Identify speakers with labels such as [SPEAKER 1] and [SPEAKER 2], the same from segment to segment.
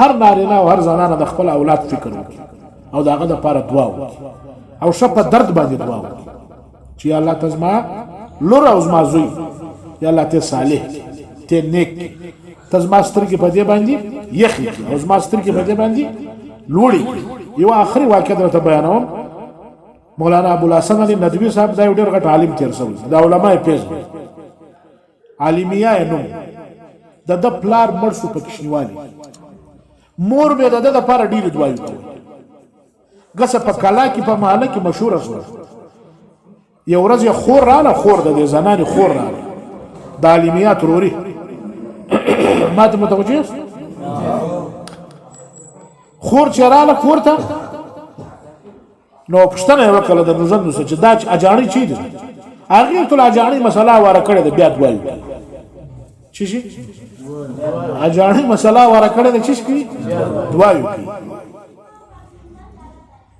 [SPEAKER 1] هر نارینه او هر زنانه د خپل اولاد فکر وکړي او د هغه لپاره دعا وکړي او ښه په درد باندې دعا وکړي چې یا الله ته زما لور او زما زوی، یا الله ته صالح، ته نیک، ته زما سترګې په دې باندې یخې کړي او زما سترګې په دې باندې لوړې کړي. یو آخري واقعه درته بیانوم. مولانا ابو الحسن علي ندوي صاحب دا یو ډېر غټ عالم تېر شوی، دا علما یې پېژني، عالمیه یې نوم. د ده پلار مړ شو په کوچنیوالي، مور به د ده دپاره ډېرې دعاوې کولې. ګسه په کلا کې په محله کې مشهوره شوه. یو ورځ یې خور راله، خور د دې زنانې خور راله، د عالمیه تروري. ما ته متوجه یاست؟ خور چې راله کور ته، نو پوښتنه یې وکړه د نوزندو څخه چې دا چې اجاڼۍ چیرې ده؟ هغې ورته اجاڼۍ مسله واره کړې ده، بیا دوایي چې شي اجاڼۍ مسله واره کړې ده، چې شي دوایي کوي.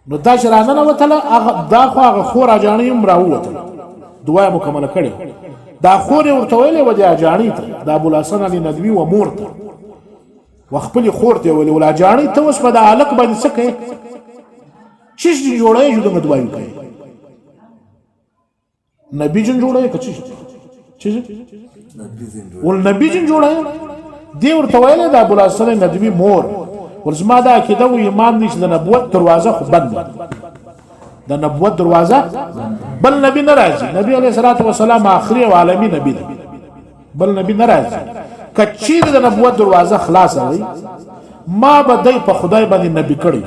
[SPEAKER 1] نو دا چې راننوتله، هغه دا خو هغه خور اجاڼۍ هم راووتله، دعا یې مکمله کړې. دا خور یې ورته ویلې وه د اجاڼۍ ته، د ابوالحسن علي ندوي و مور ته و خپلې خور ته ویلې، ولا جاڼې ته اوس په دا هلک باندې څه کوې؟ چیش دې جوړوې چې دومره دعاوې کوې؟ نبي جن جوړوې که چیش؟ چیش ول نبي جن جوړوې؟ دې ورته ویلې د ابوالحسن ندوي مور، ول زما دا عقیده و ایمان دی چې د نبوت دروازه خو بنده ده، د نبوت دروازه بل نبی نه راځي. نبی علیه الصلاة والسلام آخري او عالمي نبی دی، بل نبی نه راځي. کچیر د نبوت دروازه خلاصه وي، ما به دی په خدای باندې نبی کړی،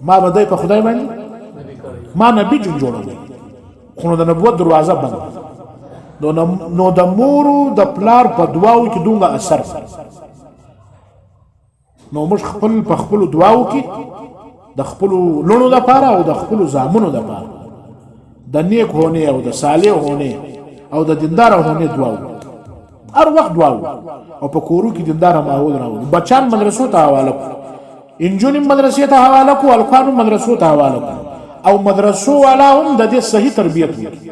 [SPEAKER 1] ما به دی په خدای باندې ما نبی جون جوړوي، خو د نبوت دروازه بند. نو د مورو د پلار په دعاو کې دومره اثر. نو موږ خپل په خپل دعاو کې د خپل لونو د پاره او د خپل زامنو د پاره د نیک هونه او د صالح هونه او د دیندار هونه دعا وکړو، هر وخت دعا وکړو او په کورو کې دیندار ماحول راوړو. بچان مدرسو ته حواله کړو، انجونې مدرسې ته حواله کړو، الکانو مدرسو ته حواله کړو او مدرسو والا هم د دې صحیح تربیت وکړي.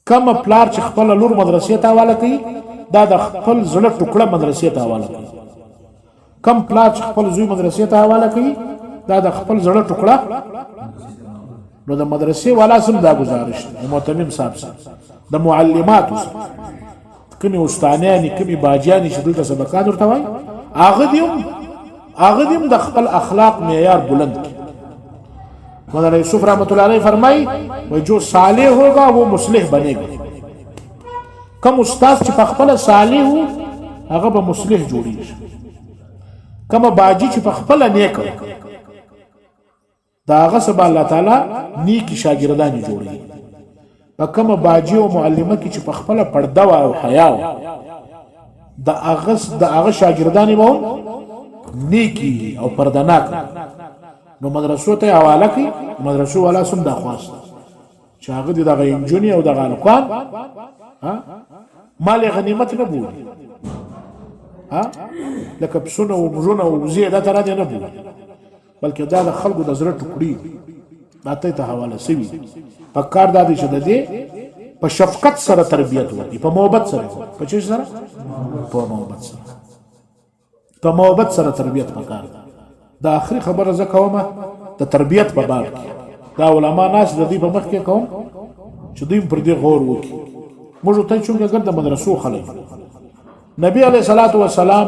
[SPEAKER 1] کوم پلار چې خپل لور مدرسې ته حواله کوي، دا د خپل زړه ټوکړه مدرسې ته حواله کوي. کوم پلار چې خپل زوی مدرسې ته حواله کوي، دا د خپل زړه ټوکړه. نو د مدرسې والا سم دا گزارش د محتمم صاحب سره، د معلماتو سره، کومې استانیانې کومې باجیانې چې دلته سبقان ورته وایي، هغه دې هم د خپل اخلاق معیار بلند کړي. مولانا یوسف رحمت الله علیه فرمایي، وای جو صالح ہوگا وہ مصلح بنے گا. کم استاد چې په خپل صالح وو، هغه به مصلح جوړیږي. کم باجی چې په خپل نیک، دا هغه سبا الله تعالی نیکی شاګردانی جوړي. په کومه باجی او معلمه کې چې په خپل پرده او حیا، د هغه د هغه شاګردانی به نیکی او پردناک. نو مدرسو ته حواله کوي، مدرسو والا سم دا خواست چې هغه دغه انجونی او دغه الکان ها مال غنیمت نه بولي، ها لکه پسونه او مژونه او وزې دا تر دې نه بولي، بلکې دا د خلکو د زړه ټوکړي دي، دا ته ته حواله سوي. په کار دا دی چې د دې په شفقت سره تربیت وکړي، په محبت سره، په چی سره، په محبت سره، په محبت سره تربیت پکار ده. دا اخري خبره زه کوم د تربیت په باب کې، دا علما ناس د دې په مخ کې کوم چې دوی پر دې غور وکړي. موږ ته چې ګرد مدرسو خلک، نبی علیہ الصلوۃ والسلام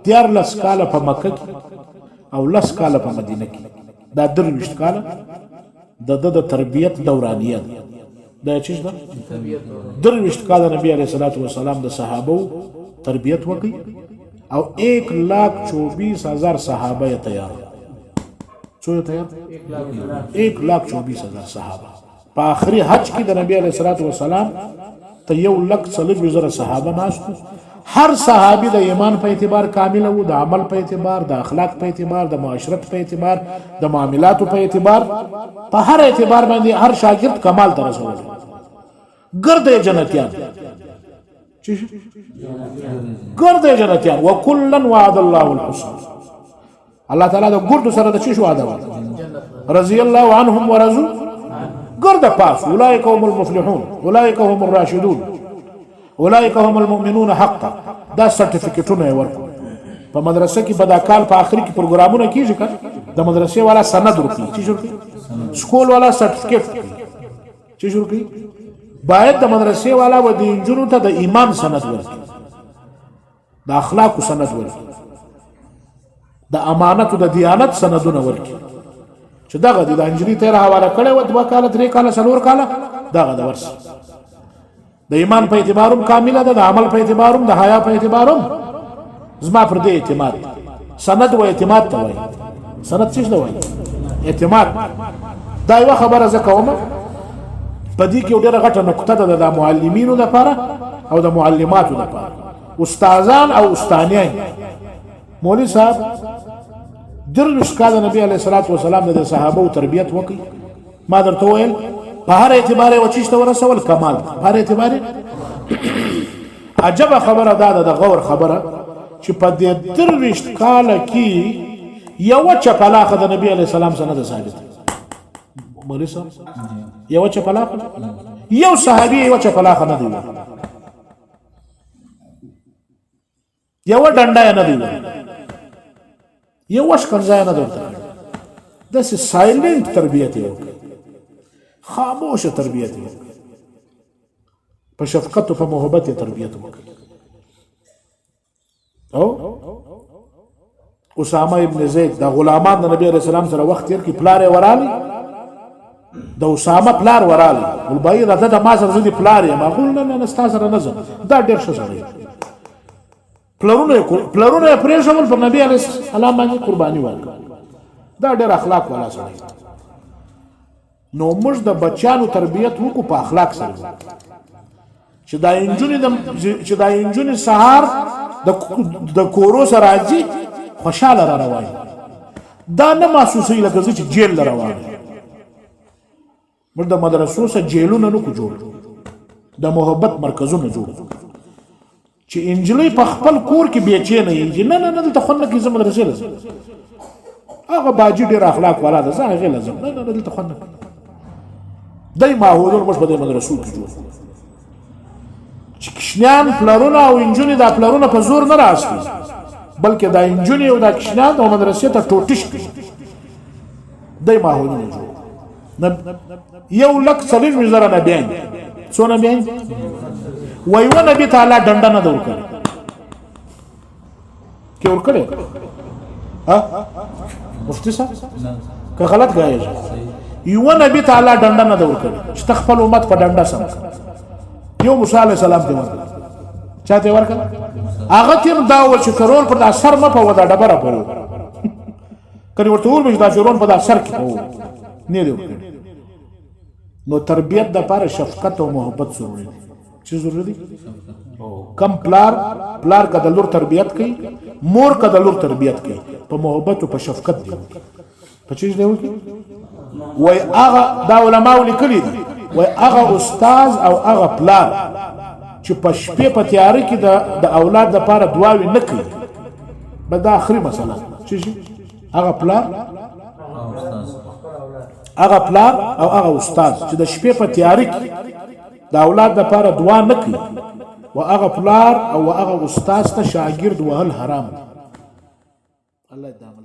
[SPEAKER 1] 13 کاله په مکه کې او 10 کاله په مدینه کې، دا 23 کاله د د تربیت دورانیه ده. دا چې ده 23 کاله نبی علیہ الصلوۃ والسلام د صحابو تربیت وکړي او 1,24,000 صحابه یې تیار. څو یې تیار؟ 1,24,000 صحابه. په آخري حج کې د نبی علیه الصلاة والسلام ته 1,40,000 صحابه ناست. هر صحابي د ایمان په اعتبار کامل وو، د عمل په اعتبار، د اخلاق په اعتبار، د معاشرت په اعتبار، د معاملاتو په اعتبار، په هر اعتبار باندې هر شاګرد کمال ته رسول. ګرد جنتیان، ګرد جنتیان. وکلا وعد الله الحسنى. الله تعالی د ګردو سره د چی شو وعده وکړه، رضی الله عنهم ورضو. ګرد پاس، اولئک هم المفلحون، اولئک هم الراشدون، اولئک هم المؤمنون حقا. دا سرټیفیکیټونه یې ورکړو. په مدرسه کې به دا کال په آخري کې پروګرامونه کیږي که د مدرسې والا سند ورکړي، چې ورکړي سکول والا سرټیفیکیټ ورکړي، چې ورکړي. باید د مدرسې والا و د انجونو ته د ایمان سند ورکړي، د اخلاقو سند ورکړي، د امانت او د دیانت سندونه ورکړي، چې دغه د انجلی ته حواله کړي و 2 کاله، 3 کاله، 4 کاله دغه د ورس د ایمان په اعتبارم کامله ده، د عمل په اعتبارم، د حیا په اعتبارم. زما پر دې اعتماد. سند و اعتماد ته وایي. سند څه ته وایي؟ اعتماد. دا یو خبره زه کوم، په دې کې ډېره غټه نقطه ده د معلمینو لپاره او د معلماتو لپاره، استادان او استانیان. مولوی صاحب 23 کاله نبی علیه الصلاة والسلام د صحابه تربیت وکړي. ما درته ویل په هر اعتبار یې وچیش ته ورسول کمال، په هر اعتبار. عجبه خبره دا ده، د غور خبره، چې په دې 23 کاله کې یو چپلاخه د نبی علیه السلام سره نه ده ثابته. مولوی صاحب یو چپلاخه، یو صحابي یو چپلاخه نه دی، یو ډنډه نه دی، یو شکنځه نه درته کړې. داسې سایلنټ تربیت یې وکړ، خاموشه تربیت یې وکړ، په شفقت او په محبت یې تربیت وکړ. او اسامه ابن زید د غلامان د نبی علیہ السلام سره وخت تیر کی، پلار یې ورالی، د اسامه پلار ورالی، ولبای راته د ما سره زه دی پلار یم. هغه نه نه، ستا سره نه ځم، دا ډېر ښه سړی. پلرونه یې پرېښول، پر نبی علیه السلام باندې قرباني ورکړه. دا ډېر اخلاق والا سړی. نو موږ د بچیانو تربیت وکړو په اخلاق سره، چې دا انجونې د چې دا انجونې سهار د کورو سره راځي خوشاله را روان، دا نه محسوسوي لکه زه چې جیل له روان. موږ د مدرسو سره جیلونه نه کو جوړ، د محبت مرکزونه جوړ، چې انجلۍ په خپل کور کې بیچې نه یي. نه نه نه، دلته خوند نه کوي، زه مدرسې له ځم، هغه باجي ډېر اخلاق والا ده، زه هغې له ځم. نه نه نه، دلته خوند نه کوي. دی ماحولونه موږ په دې مدرسو کې جوړ، چې کشنیان پلرونه او انجونې دا پلرونه په زور نه راستي، بلکې دا انجونې او دا کشنیان د مدرسې ته ټوټش کړي. دی ماحولونه جوړ. 1,40,000 نبیان، څو نبیان؟ وای و نبی تعالی ډنډه نه ورکړي کې ورکړي؟ ها مفتی صاحب، که غلط غایې؟ یو نبی تعالی ډنډه نه ورکړي چې خپل امت په ډنډه سم. یو موسی علی السلام دی ورکړ، چاته ورکړ؟ هغه تیم دا و چې فرعون پر اثر مې په ودا ډبره پرو کله ورته وویل چې دا فرعون په دا سر کې په نه دی ورکړي. نو تربیت د پاره شفقت او محبت ضروري دی. چې ضروري دی کم پلار، پلار که د لور تربیت کوي، مور که د لور تربیت کوي، په محبت او په شفقت دی، په چیز دی وکي. وای هغه دا علماء لیکلي دي، وای هغه استاد او هغه پلار چې په شپې په تیاره کې د اولاد د پاره دعاوې نه کوي، به دا اخري مسله چې هغه پلار، هغه پلار او هغه استاد چې د شپې په تیاره کې د اولاد د پاره دعا نه کوي، و هغه پلار او هغه استاد ته شاګرد وهل حرام دي. الله دې عمل